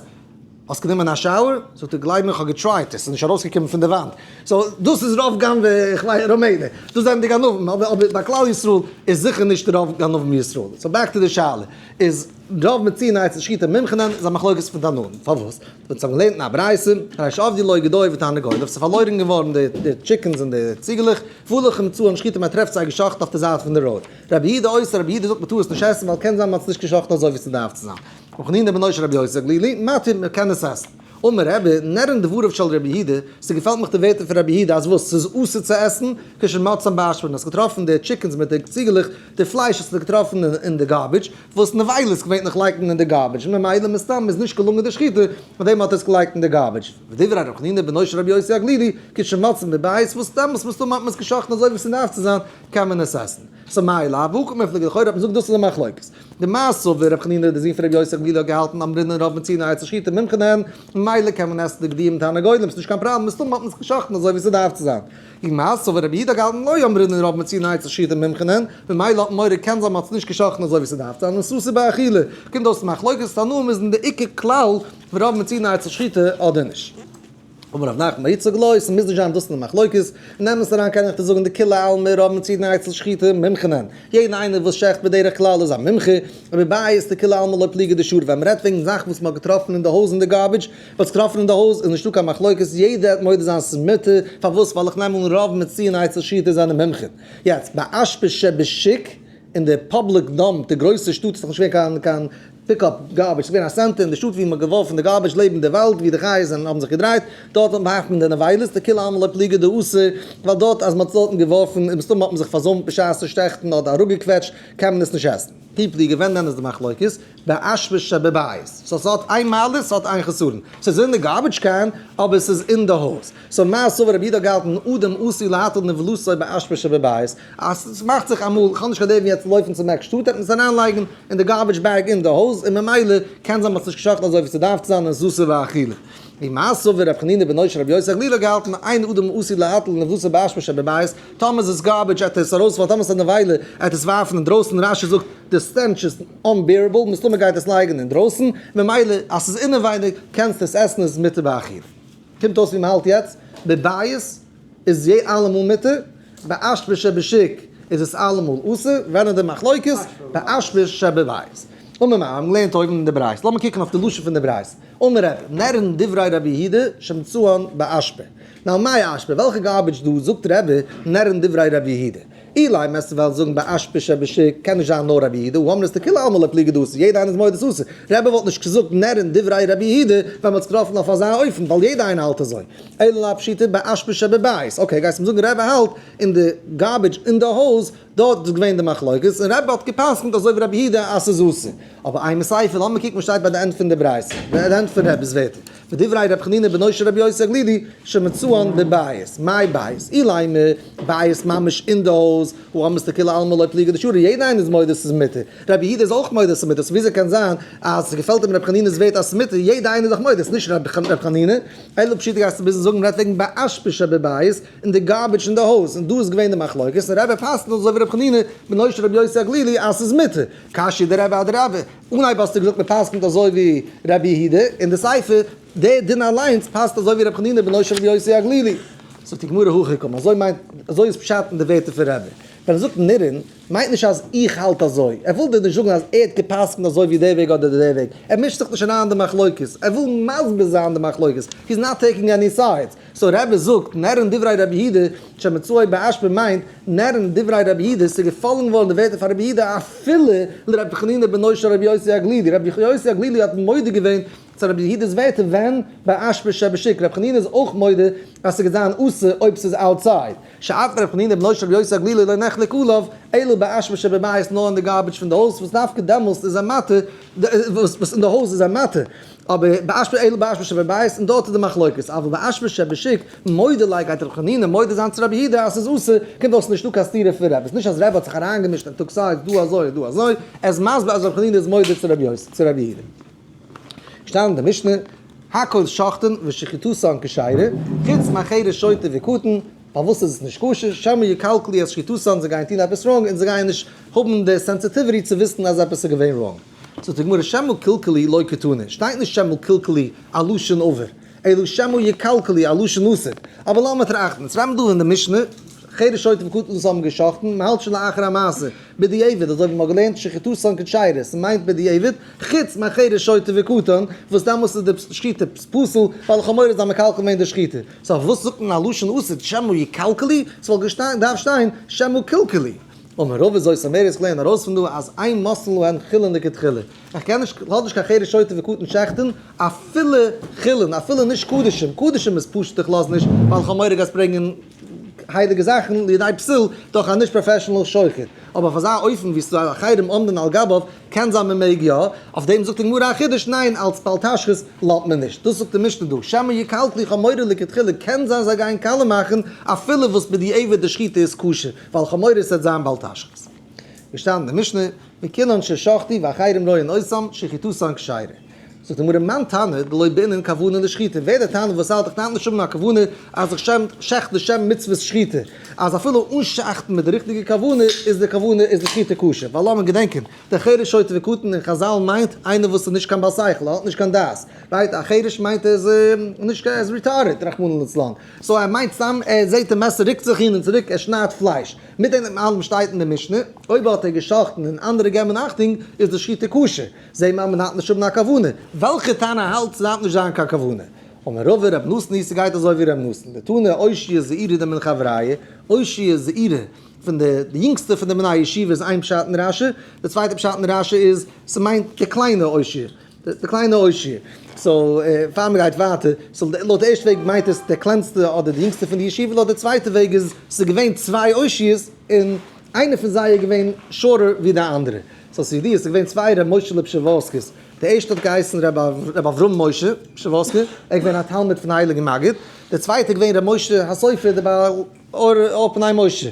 האסט גענומען א shower? זאגט ער, גלייב מיר איך האב גע try ט, עס איז נישט ארויסגעקומען פון די וואנט. so דאס איז רוב גנבי, איך מיין ראמענער, דאס זענען די גנבים, אבער ביי כלל ישראל איז זיכער נישט רוב גנבים ישראל. so back to די שאלה, איז רוב מוציאין אצל שחיטה מומחין הן, איז א מחלוקת פון תנאים. פארוואס? אונז האבן געלערנט אין א ברייתא, הרי שאבדו לו גדיו ותרנגוליו, ס'איז פארלוירן געווארן די chickens און די ציגעלעך, והלך ומצאן שחוטין, מען טרעפט זיי געשאכטן אויף די זייט פון די road. רבי יהודה אוסר, רבי יהודה זאגט מען טאר עס נישט עסן ווייל קען זיין מען האט עס נישט געשאכטן אזוי ווי ס'דארף צו זיין. רבי חנינא בנו של רבי יוסי הגלילי, מתיר, מען קען עס עסן. אמר רבי, נראין דבריו של רבי יהודה, ס'געפעלט מיך די ווערטער פון רבי יהודה אז וואס? ס'איז אסור צו עסן? כשמצאן באשפה, האסט געטראפן די chickens מיט די ציגעלעך, די פלייש האסטו געטראפן אין די garbage, וואס נבילות געווענליך לייגט מען אין די garbage, ממילא מסתם איז נישט געלונגען די שחיטה, פאר דעם האט ער עס געלייגט אין די garbage. ודברי רבי חנינא בנו של רבי יוסי הגלילי, כשמצאן בבית, וואס דעמאלס מסתמא האט מען עס געשחט'ן אזוי ווי ס'דארף צו זיין, קען מען עס עסן. so מאי לאו הא קמיפלגי, לכאורה האט מען געזאגט דאס איז די מחלוקת. דמר סבר רבי חנינא דער זון פון רבי יוסי הגלילי האט געהאלטן אמרינן רוב מוציאין אצל שחיטה מומחין הן, ממילא קען מען עסן די גדיים תרנגולים, ס'נישט קיין פראבלעם, מסתמא האט מען עס געשחט'ן אזוי ווי ס'דארף צו זיין. ומר סבר רבי יהודה געהאלטן לא אמרינן רוב מוציאין אצל שחיטה מומחין הן, ממילא האט מען מורא קען זיין מ'האט עס נישט געשחט'ן אזוי ווי ס'דארף צו זיין און ס'אסור באכילה. קומט אויס מחלוקת תנאים איז אין די עיקר כלל פון רוב מוציאין אצל שחיטה אדער נישט. אמר רב נחמן בר יצחק לא, ס'מוז נישט זיין דאס איז די מחלוקת, אין אמת אריין קען איך דיר זאגן דכולי עלמא רוב מציאין אצל שחיטה מומחין הן, יעדן איינער וואס שעכט בדרך כלל איז א מומחה, ובבית דכולי עלמא לא פליגי דשרי, ווען מ'רעדט וועגן זאכן וואס מ'האט געטראפן אין די הויז אין די garbage, וואס געטראפן אין די הויז איז נישטא קיין מחלוקת, יעדער וועט מודה זיין ס'איז מותר, פארוואס? ווייל איך נעם אן רוב מציאין אצל שחיטה זענען מומחים. יעצט, באשפה שבשוק, אין די public dump, די גרויסע שטאט איז דאך נישט געווען קיין קיין pick up garbage, ס'איז געווען א center אין די שטאט ווי מ'האט געווארפן די garbage לעבן די וואלד ווי די חיות זענען האבן זיך געדרייט, דארט האט ווארפט מען די נבילות, דכולי עלמא לא פליגי דאסור, ווייל דארט אז מ'האט עס דארטן געווארפן און מסתמא האט מען זיך פארזוימט בשעת'ן שעכטן אדער אראפגעקוועטשט, קען מען עס נישט עסן. כי פליגי ווען דען איז די מחלוקת? באשפה שבבית. so ס'האט איין מעלה ס'האט איין חסרון. ס'איז אין די garbage can אבער ס'איז אין די הויז. so מר סבר רבי יהודה האט געהאלטן אדם עשוי להטיל נבלתו באשפה שבבית. אז ס'מאכט זיך אמאל, כ'האב נישט קיין דרך יעצט לויפן צום עק שטאט, וועט מען עס אריינלייגן אין די garbage bag אין די הויז און ממילא קען זיין מ'האט עס נישט געשאכטן אזוי ווי ס'דארף צו זיין און עס איז אסור באכילה. ומר סבר רבי חנינא בנו של רבי יוסי הגלילי האט געהאלטן אין אדם עשוי להטיל נבלתו באשפה שבבית, טאמער איז עס garbage עט ער עס ארויסווארפן, טאמער ס'איז א נבילה עט עס ווארפן אינדרויסן, רש"י זאגט די stench איז unbearable, מסתמא גייט עס לייגן אינדרויסן, ממילא אז ס'איז אינעווייניג קענסטו עס עסן איז מותר באכילה. קומט אויס ווי מ'האלט יעצט, בבית איז יע אלעמאל מותר, באשפה שבשוק איז עס אלעמאל אסור, ווען איז די מחלוקת? באשפה שבבית. אמר מר, האבן געלערנט אויבן אין די ברייתא, לאמיר קוקן אויף די לשון פון די ברייתא, אמר רבי, נראין דברי רבי יהודה שמצאן באשפה. now מאי אשפה, וועלכע garbage דא זאגט רבי, נראין דברי רבי יהודה? אילימא וועסטו וועלן זאגן באשפה שבשוק קען נישט זיין נאר רבי יהודה, הא אמרת דכולי עלמא לא פליגי דאסור, יעדע איינער איז מודה ס'אסור, רבי וואלט נישט געזאגט נראין דברי רבי יהודה ווען מ'האט עס געטראפן אויף אזא אופן, ווייל יעדע איינער האלט אזוי. אלא לאו פשיטא באשפה שבבית, okay גייסט אים זאגן רבי האלט אין די garbage אין די הויז, דארט איז געווען די מחלוקת, און רבי האט גע'פסק'נט אזוי ווי רבי יהודה אז ס'איז אסור. אבער אימא סיפא, לאמיר קוקן וואס שטייט ביי די end פון די ברייתא, ביי די end פון רבי'ס ווערטער, ודברי ר' חנינא בנו של רבי יוסי הגלילי שמצאן בבית, מאי בית? אילימא בית ממש אין די הויז, הא אמרת דכולי עלמא לא פליגי דשרי, יעדער איינער איז מודה ס'איז מותר, רבי יהודה איז אויך מודה ס'איז מותר, so וויאזוי קען זיין אז ס'געפעלט אים ר' חנינא'ס ווערטער אז ס'איז מותר, יעדער איינער איז דאך מודה, ס'איז נישט ר' חנינא, אלא פשיטא גייסטו מוזן זאגן מ'רעדט וועגן באשפה שבבית, אין די garbage אין די הויז, און דא איז געווען די מחלוקת, און רבי פסק'נט אזוי ווי ר' חנינא בנו של רבי יוסי הגלילי אז ס'איז מותר, קשיא דרבי אדרבי, אנהייב האסטו געזאגט מען פסק'נט אזוי ווי רבי יהודה, און די סיפא, די דין אליינס פאסט אזוי ווי רבי חנינא בנו של רבי יוסי הגלילי. זאגט די גמרא הכי קאמר, אזוי מיינט, אזוי איז פשט אין די ווערטער פון רבי. ווען ער זאגט נראין, מיינט נישט אז איך האלט אזוי, ער וויל דיר נישט זאגן אז ער האט געפסק'נט אזוי ווי דער וועג אדער דער וועג, ער מישט זיך נישט אריין אין די מחלוקת, ער וויל מסביר זיין די מחלוקת, he is not taking any sides. so רבי זאגט, נראין דברי רבי יהודה, שמצאו באשפה מיינט, נראין דברי רבי יהודה, ס'איז געפאלן געווארן די ווערטער פון רבי יהודה אפילו לרבי חנינא בנו של רבי יוסי הגלילי, רבי יוסי הגלילי האט מודה געווען צו רבי יהודה'ס ווערטער ווען? באשפה שבשוק, רבי חנינא איז אויך מודה אז ס'גייט זיין אסור אויב ס'איז outside, שאף רבי חנינא בנו של רבי יוסי הגלילי לא נחלק עליו, אלא באשפה שבבית נאר אין די garbage פון די הויז וואס דווקא דעמאלסט איז ער מתיר, וואס אין די הויז איז ער מתיר. אבער באשפה אלא באשפה שבבית און דארט איז די מחלוקת, אבל באשפה שבשוק מודה ליה גייט רבי חנינא מודה זיין צו רבי יהודה אז ס'איז אסור, קומט אויס נישטא קיין סתירה פון רבי, ס'נישט אז רבי האט זיך אריינגעמישט און took sides דא אזוי און דא אזוי, ער איז מסביר אז רבי חנינא איז מודה צו רבי יוסי צו רבי יהודה. געשטאנען אין די משנה, הכל שוחטין ושחיטתן כשרה, חוץ מחרש שוטה וקטן, פארוואס איז עס נישט כשר, שמא יקלקלו את שחיטתן זיי גייען טון עפעס wrong און זיי גייען נישט האבן די sensitivity צו וויסן אז עפעס איז געווען wrong. זאגט די גמרא שמא קלקלו לא קתני, שטייט נישט שמא קלקלו א לשון עבר, אלא שמא יקלקלו א לשון עתיד, אבער לאמיר טראכטן, עס רעדט מען דא אין די משנה, חרש שוטה וקטן וואס האבן גע'שחט'ן, מען האלט שוין לאחר המעשה, בדיעבד, אזוי ווי מען האט געלערנט שחיטתן כשרה, ס'מיינט בדיעבד, חוץ מחרש שוטה וקטן, וואס דעמאלס איז די שחיטה פסול, ווייל לכאורה איז א מקלקל געווען די שחיטה. so אויף וואס זאגט מען א לשון עתיד שמא יקלקלו, ס'וואלט געדארפט שטיין שמא קלקלו. אמר רבא זאת אומרת איך לערן ארויס פון דא אז אין מוסרין להן חולין לכתחילה, איך קען נישט, כ'לאז נישט קיין חרש שוטה וקטן שעכטן, אפילו חולין, אפילו נישט קדשים, קדשים איז פשוט איך לאז נישט ווייל איך האב מורא גייסט ברענגען הייליגע זאכן לידי פסול דורך א נישט professional שוחט, אבער אויף אזא אופן ווי ס'איז דא אחרים עומדין על גביו קען זיין מ'מעג יא, אויף דעם זאגט די גמרא א חידוש ניין אלץ בל תשחית לאזט מען נישט, דאס זאגט די משנה דא, שמא יקלקלו איך האב מורא לכתחילה קען זיין זיי גייען קאלע מאכן אפילו וואס בדיעבד די שחיטה איז כשר, ווייל איך האב מורא ס'וועט זיין בל תשחית. געשטאנען אין די משנה, וכולן ששחטו ואחרים רואין אותם, שחיטתן כשרה. זאגט די גמרא מאן תנא דלא בעינן כוונה לשחיטה, ווער דער תנא וואס האלט איך דארף נישט האבן א כוונה אז איך שעכט לשם מצוות שחיטה, אז אפילו אן שעכטן מיט די ריכטיגע כוונה איז די כוונה איז די שחיטה כשר, ווייל לאמיר געדענקען, דער חרש שוטה וקטן אין חזל מיינט איינער וואס איז נישט קיין בעל שכל, ער האט נישט קיין דעת, right? א חרש מיינט ער איז נישט ער איז retarded רחמנא לצלן, so ער מיינט סתם ער זעט די מעסער רוקט זיך הין און צוריק ער שניידט פלייש, מיט דעם אלעם שטייט אין די משנה, אויב האט ער געשחט'ן און אנדערע געבן אכטונג איז די שחיטה כשר. זעה מיר אז מען דארף נישט האבן א כוונה. וועלכע תנא האלט ס'דארף נישט זיין קיין כוונה? אמר רבא רב נתן היא ס'גייט אזוי ווי רב נתן דתנא אושיה זעירא דמן חבריא, אושיה זעירא פון די די יונגסטע פון די בני הישיבה איז איין פשט אין רשי, די צווייטע פשט אין רשי איז ס'מיינט די קליינע אושיה, די קליינע אושיה. so פאר מ'גייט ווייטער, so לויט די ערשטע וועג מיינט עס די קלענסטע אדער די יונגסטע פון די ישיבה, לויט די צווייטע וועג איז ס'איז געווען צוויי אושיה'ס און איינער פון זיי איז געווען shorter ווי די אנדערע. so ס'איז ידוע ס'איז געווען צוויי ר' משה'לע פשעווארסקיס, די ערשטע האט געהייסן ר' אברהם משה פשעווארסקער, ער איז געווען א תלמיד פון הייליגן מגיד, די צווייטע איז געווען ר' משה הסופר די בעל אור פני משה,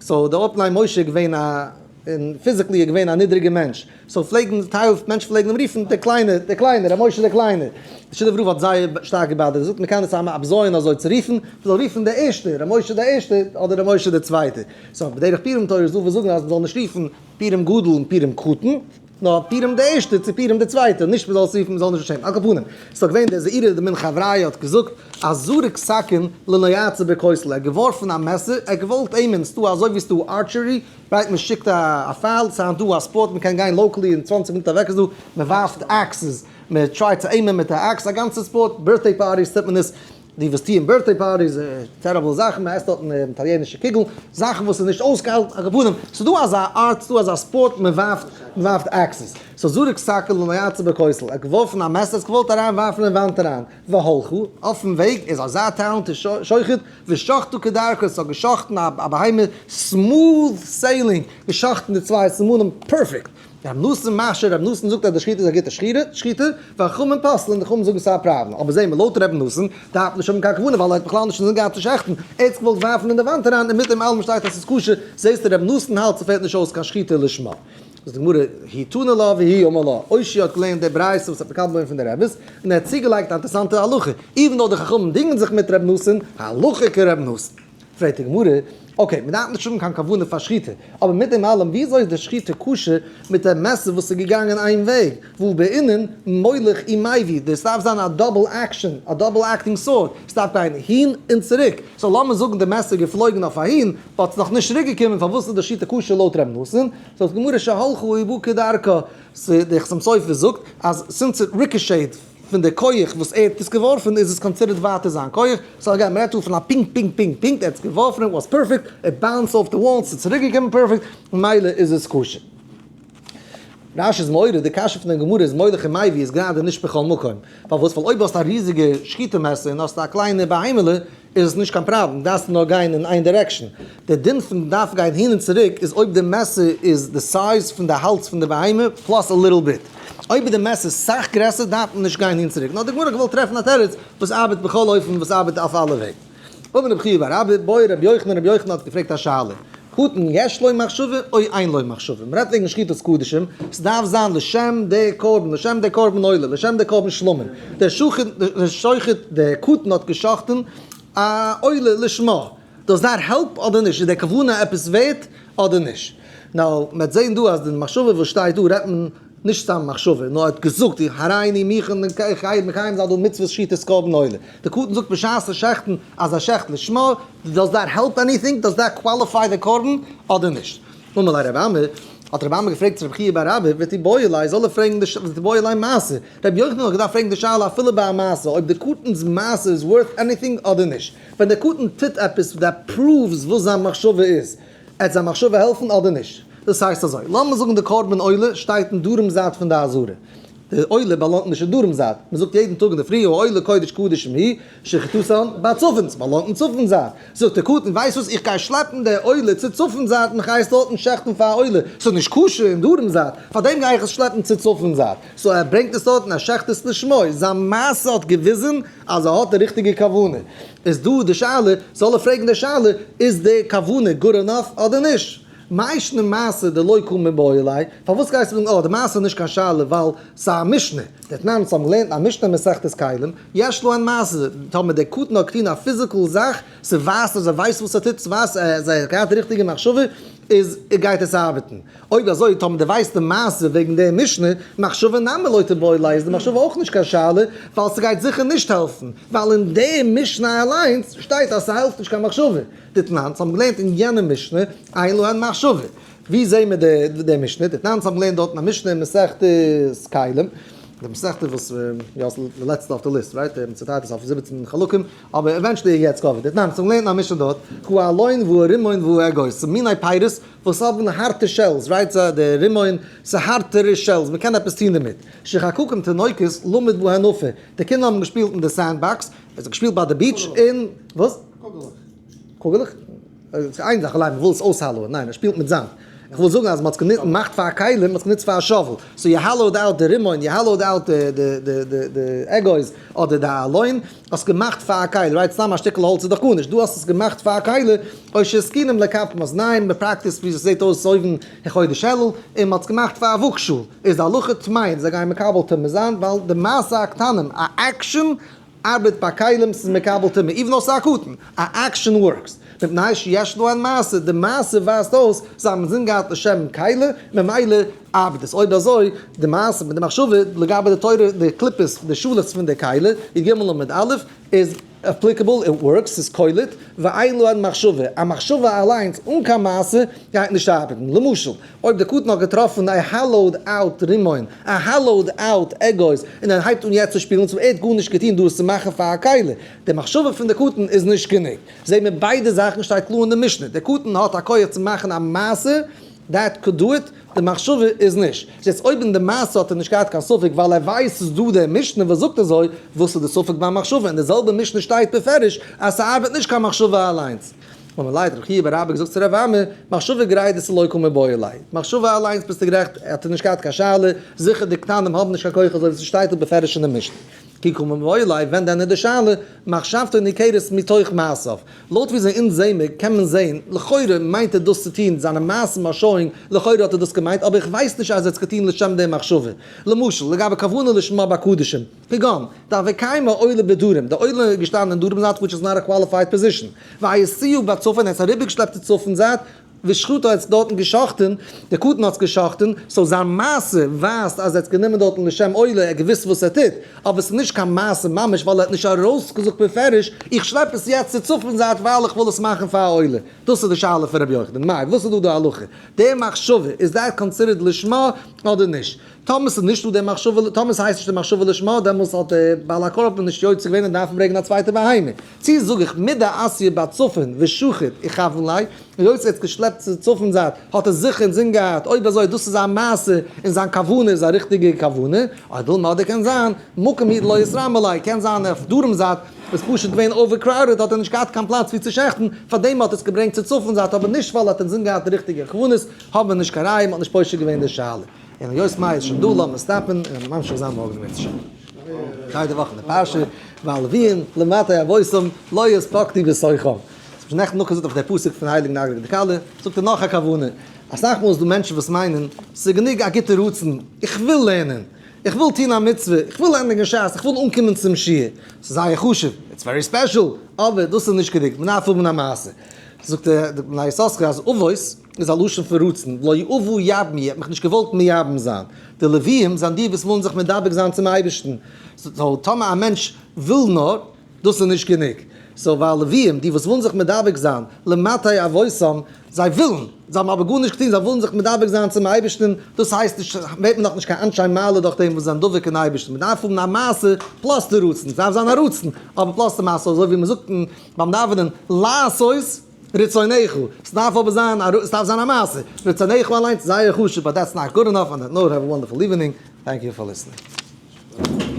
so די אור פני משה איז געווען א, און physically איז געווען א נידריגע מענטש, so פלעגן טייל מענטשן פלעגן אים רופן דער קליינער, דער קליינער, ר' משה דער קליינער. דער שינאווער רב האט זייער שטארק געבאדערט, ער זאגט מען קען עס א בזיון אזוי צו רופן, מען זאל רופן דער ערשטער, ר' משה דער ערשטער, אדער ר' משה דער צווייטער. so בדרך פורים תורה איז דא וואס זאגן אז מען זאל נישט רופן פורים גדול און פורים קטן, נאר פורים דער ערשטער צו פורים דער צווייטער, נישט מען זאל עס רופן, מען זאל נישט פארשעמען. על כל פנים, ס'איז דאך געווען דער זעירא דמן חבריא האט געזאגט אז זרק סכין לנועצה בכותל, ער האט געווארפן א מעסער, ער האט געוואלט aim ען, ס'דא אזוי ווי ס'דא archery, right מען שיקט א פייל, ס'איז היינט דא א ספארט מען קען גיין locally אין 20 מינוט אוועק איז דא, מען ווארפט axes, מען try ט צו aim ען מיט א axe, א גאנצע ספארט, birthday parties טוט מען עס, די וואס טוען birthday parties, terrible זאכן, מען עסט דארטן איטאליענישע קוגל, זאכן וואס איז נישט אויסגעהאלטן, על כל פנים, ס'איז דא אזא art, ס'איז דא אזא ספארט, מען ווארפט, מען ווארפט axes. so זרק סכין לנועצה בכותל, ער האט געווארפן א מעסער, ער האט געוואלט אריין ווארפן אין וואנט אריין, והלכה, אויפן וועג איז אזא talented שוחט, ושחטה כדרכה, ס'האט געשחטן א בהמה, smooth sailing, געשחטן די צוויי סימנים perfect. רב נתן מכשיר, רב נתן זאגט אז די שחיטה איז א גוטע שחיטה, וחכמים פוסלין, די חכמים זאגן ס'איז א פראבלעם, אבער זעהן מיר לויט רב נתן דארף נישט האבן קיין כוונה ווייל ער האט בכלל נישט אינזין געהאט צו שעכטן, ער האט זיך געוואלט ווארפן אין די וואנט אריין און מיט דעם אלעם שטייט אז ס'איז כשר, זעהסטו רב נתן האלט ס'פעלט נישט אויס קיין שחיטה לשמה. זאגט די גמרא, הוא תנא לה והוא אמר לה, אושעיא האט געלערנט די ברייתא וואס האט מקבל געווען פון די רביס, און ער האט צוגעלייגט א אינטערעסאנטע הלכה, even though די חכמים דינגען זיך מיט רב נתן, הלכה כרב נתן. פרעגט די גמרא, okay, מען דארף נישט האבן קיין כוונה פאר שחיטה, אבער מיט דעם אלעם, וויאזוי איז די שחיטה כשר מיט די מעסער וואס איז געגאנגען איין וועג, והא בעינן מוליך ומביא, דאס דארף זיין א double action, א double acting sword, עס דארף גיין הין און צוריק, so לאמיר זאגן די מעסער איז געפלויגן אויף אהין, but ס'איז נאך נישט צוריק געקומען, פארוואס איז די שחיטה כשר לויט ר' נתן? זאגט די גמרא שהלכה ובאה כדרכה, די חתם סופר זאגט אז since it ricochet פון די כח וואס ער האט עס געווארפן איז עס considered ווייטער זיין כח, so again מ'רעדט דא פון א פונקט פונקט פונקט פונקט, ער האט עס געווארפן it was perfect, it bounce off די wall, ס'איז צוריק געקומען perfect, ממילא איז עס כשר. רש"י איז מעורר, די קשיא פון די גמרא איז מוליך ומביא איז גראדע נישט בכל מקום, פארוואס? ווייל אויב האסטו א ריזיגע שחיטה מעסער און האסט א קליינע בהמה'לע איז עס נישט קיין פראבלעם, דארפסט נאר גיין אין איין direction. די דין פון דארף גיין הין און צוריק איז אויב די מעסער איז די size פון די האלז פון די בהמה plus a little bit. אויב איז די מעסער סאך גרעסער דארף מען נישט גיין הין צוריק. נאר די גמרא האט געוואלט טרעפן א תירוץ וואס ארבעט בכל אופן וואס ארבעט אויף אלע וועגן. אמר רבי חייא בר אבא, בעי רבי יוחנן, רבי יוחנן האט געפרעגט א שאלה, קטן יש לו מחשבה או אין לו מחשבה? מ'רעדט וועגן שחיטת קדשים, ס'דארף זיין לשם די קרבן, לשם די קרבן עולה, לשם די קרבן שלמים. דער שוחט, דער שוחט, דער קטן האט געשחט'ן א עולה לשמה. does that help אדער נישט? איז די כוונה עפעס ווערט אדער נישט? now, מ'וועט זען דא אז די מחשבה וואס שטייט דא רעדט מען נישט סתם מחשבה, נאר ער האט געזאגט איך הריני מוכן איך גיי מקיים זיין דא מצוות שחיטת קרבן עולה. די קטן זאגט בשעת'ן שעכטן אז ער שעכט לשמה, does that help anything? does that qualify די קרבן אדער נישט? אמר ליה רבי אמי, האט רבי אמי געפרעגט צו רבי חייא בר אבא, ותיבעי ליה, זאל ער פרעגן די ותיבעי ליה מעשה. רבי יוחנן האט געדארפט פרעגן די שאלה אפילו ביי א מעשה, אויב די קטן'ס מעשה איז worth anything אדער נישט. ווען דער קטן טוט עפעס that proves וואס זיין מחשבה איז, עט זיין מחשבה העלפן אדער נישט? דאס הייסט אזוי, לאמיר זאגן די קרבן עולה שטייט אין דרום זייט פון די עזרה, די עולה באלאנגט נישט אין דרום זייט, מען זאגט יעדן טאג אינדערפרי העולה קודש קדשים היא שחיטתן בצפון, ס'באלאנגט אין צפון זייט, זאגט דער קטן ווייסט וואס איך גיי שלעפן די עולה צו צפון זייט און כ'גיי עס דארטן שעכטן פאר א עולה, ס'איז נישט כשר אין דרום זייט, פארדעם גיי איך עס שלעפן צו צפון זייט, so ער ברענגט עס דארט און ער שעכט עס לשמו, זיין מעשה האט געוויזן אז ער האט די ריכטיגע כוונה, איז דא די שאלה, זאל ער פרעגן די שאלה, איז די כוונה good enough אדער נישט? מאי שנא מעשה דלא קא מיבעיא ליה, פארוואס גייסטו זאגן אה די מעשה איז נישט קיין שאלה ווייל ס'איז א משנה, דתנן אונז האבן געלערנט א משנה אין מסכת כלים, יש להן מעשה, טאמער דער קטן האט געטון א physical זאך, ס'ווייזט אז ער ווייסט וואס ער טוט, ס'ווייזט אז ער האט געהאט די ריכטיגע מחשבה, איז גייט עס ארבעטן. אויב אזוי טאמער דו ווייסט די מעשה וועגן די משנה, מחשבה נמי לא תיבעי ליה איז די מחשבה אויך נישט קיין שאלה, ווייל ס'גייט זיכער נישט העלפן, ווייל אין די משנה אליינס שטייט אז ס'העלפט נישט קיין מחשבה. דתנן, ס'האבן געלערנט אין יענע משנה, אין להן מחשבה. ווי זעהן מיר די משנה? דתנן, ס'האבן געלערנט דארטן א משנה אין מסכת כלים, די מסכתא וואס יא ס'איז די לעצטע אויף די list, right? מ'צוטיילט עס אויף 17 חלקים, אבער eventually it gets covered. דתנן, ס'האבן געלערנט א משנה דארט, האלון והרימון והאגוז, ס'איז מיני פירות וואס האבן הארטע shells, right? סא די רימון, ס'איז הארטערע shells, מ'קען עפעס טון דערמיט. שחקקום תינוקות למוד בהן עפר, די קינדער האבן געשפילט אין די sandbox, עס האט געשפילט ביי די beach און, וואס? קוגעלעך. קוגעלעך? איין זאך אליין, מ'וויל עס אויסהאלאוען, ניין, ער שפילט מיט זאמד. איך וויל זאגן אז מ'האט עס געמאכט פאר א כלי, מ'האט עס גענוצט פאר א shovel. So you hollowed out די רימון, you hollowed out די אגוז, אדער די אלון, האסט געמאכט פאר א כלי, right? סתם א שטיקל האלץ איז דאך גארנישט, דא האסט עס געמאכט פאר א כלי, או שהתקינום לכף מאזניים, מ'פרעקטיסט ווי עס זעט אויס אויבן אין חודש אלול, און מ'האט עס געמאכט פאר א וואגשאל, איז די הלכה טמאים, זיי גייען מקבל טומאה זיין, ווייל די מעשה הקטנים, א עקשאן ארבעט ביי כלים, ס'איז מקבל טומאה, even though ס'איז א קטן, א action works, מפני שיש להן מעשה, די מעשה ווייזט אויס זיי האבן אינזין געהאט לשם כלי, ממילא ארבעט עס, אויב אזוי די מעשה מיט די מחשבה לגבי די תורה, די קליפות, די שאלות פון די כלי, י ג עמוד א', איז applicable, it works, ס'איז קולט, ואין להן מחשבה, א מחשבה אליינס אן קיין מעשה גייט נישט ארבעטן, למשל, אויב דער קטן האט געטראפן א hollowed out רימון, א hollowed out אגוז, און ער הייבט אן יעצט צו שפילן, so ער האט גארנישט געטון דא עס צו מאכן פאר א כלי, די מחשבה פון די קטן איז נישט גענוג. זעהן מיר ביידע זאכן שטייט קלאר אין די משנה, דער קטן האט א כח צו מאכן א מעשה, that could do it, די מחשבה איז נישט. יעצט אויב אין די מעשה האט ער נישט געהאט קיין ספק ווייל ער ווייסט ס'איז דא די משנה וואס זאגט אזוי, וואס איז די ספק ביים מחשבה? אין די זעלבע משנה שטייט בפירוש אז ס'ארבעט נישט קיין מחשבה אליינס. אמר ליה האט רב חייא בר אבא געזאגט צו רב אמי, מחשבה גרידא לא קא מיבעיא ליה, מחשבה אליינס ביסטו גערעכט, האט ער נישט געהאט קיין שאלה, זיכער די קטנים האבן נישט קיין כח אזוי ווי ס'שטייט דא בפירוש אין די משנה. כי קא מיבעיא ליה, ווען דען איז די שאלה, מחשבתו ניכרת מתוך מעשיו. לויט ווי אזוי אונז זעהן מיר, קען מען זעהן, לכאורה מיינט ער דאס צו טוהן, זיינע מעשים are showing, לכאורה האט ער דאס געמיינט, אבער איך ווייס נישט אז ער האט עס געטוהן לשם די מחשבה. למשל, לגבי כוונה לשמה בקדשים, כגון, דהוה קיימא עולה בדרום, די עולה איז געשטאנען אין דרום זייט which is not a qualified position, ואייתוה בצפון, ער האט עס אריבערגעשלעפט צו צפון זייט, ושחטה האט עס דארטן געשחט'ן, דער קטן האט עס געשחט'ן, so זיין מעשה ווייזט אז ער האט עס גענומען דארטן לשם עולה, ער האט געוואוסט וואס ער טוט, אבער עס איז נישט קיין מעשה ממש ווייל ער האט נישט ארויסגעזאגט בפירוש, איך שלעפ עס יעצט צו צפון זייט ווייל איך וויל עס מאכן פאר א עולה. דאס איז די שאלה פון רבי יוחנן. מאי, וואס איז דא די הלכה? די מחשבה, איז that considered לשמה אדער נישט? טאמער ס'איז נישטא די מחשבה, טאמער ס'הייסט נישט די מחשבה לשמה, דעמאלס האט דער בעל הקרבן נישט יוצא געווען און דארף ברענגען א צווייטע בהמה. צי זאג איך מדאתייה בצפון ושחט איכוון ליה, היות ער האט געשלעפט צו צפון זייט האט ער זיכער אינזין געהאט, אויב אזוי דאס איז א מעשה און זיין כוונה איז א ריכטיגע כוונה, או דילמא אדער קען זיין מקום הוא דלא איתרמי ליה, קען זיין אויף דרום זייט איז פשוט געווען overcrowded האט ער נישט געהאט קיין פלאץ ווי צו שעכטן, פארדעם האט ער עס געברענגט צו צפון זייט אבער נישט ווייל ער האט אינזין געהאט די ריכטיגע כוונות, האבן מיר נישט קיין ראיה, מען האט נישט פושט געווען די שאלה. און היות מאי איז שוין דא לאמיר סטאפן און ממשיך זיין מארגן אם ירצה השם. גייט די וואך אין די פרשה, והלוויים למטה אבותם לא יספקתי בתוכם. ס'האט שוין נעכטן נאכגעזאגט אויף די פסוק פון הייליגן אגרא דכלה, זאגט ער נאך א כוונה, אסאך מאל איז דא מענטשן וואס מיינען ס'איז גענוג א גוטע רצון, איך וויל לערנען, איך וויל טון א מצוה, איך וויל ענדיגן שס, איך וויל אנקומען צום שיעור, ס'איז זייער חשוב, it's very special, אבער דאס איז נישט גענוג, מ'דארף האבן א מעשה. זאגט דער בני יששכר אז אבות איז א לשון פון רצון, לא אבו יבמי, ער האט מיך נישט געוואלט מייבם זיין. די לוויים זענען די וואס ווילן זיך מדבק זיין צום אייבערשטן. so טאמער א מענטש וויל נאר, דאס איז נישט גענוג. so ווייל לוויים, די וואס ווילן זיך מדבק זיין, למטה אבותם, זיי ווילן, זיי האבן אבער גארנישט געטון, זיי ווילן זיך מדבק זיין צום אייבערשטן, דאס הייסט נישט, ווערט מען נאכנישט קיין אנשי מעלה דורך דעם וואס זענען דבוק אין אייבערשטן. מען דארף האבן א מעשה plus די רצון, עס דארף זיין א רצון, אבער plus די מעשה, אזוי ווי מען זאגט ביים דאווענען, לעשות רצונך, ס'דארף אבער זיין א, ס'דארף זיין א מעשה, רצונך אליינס איז זייער חשוב, but that's not good enough, on that note have a wonderful evening, thank you for listening.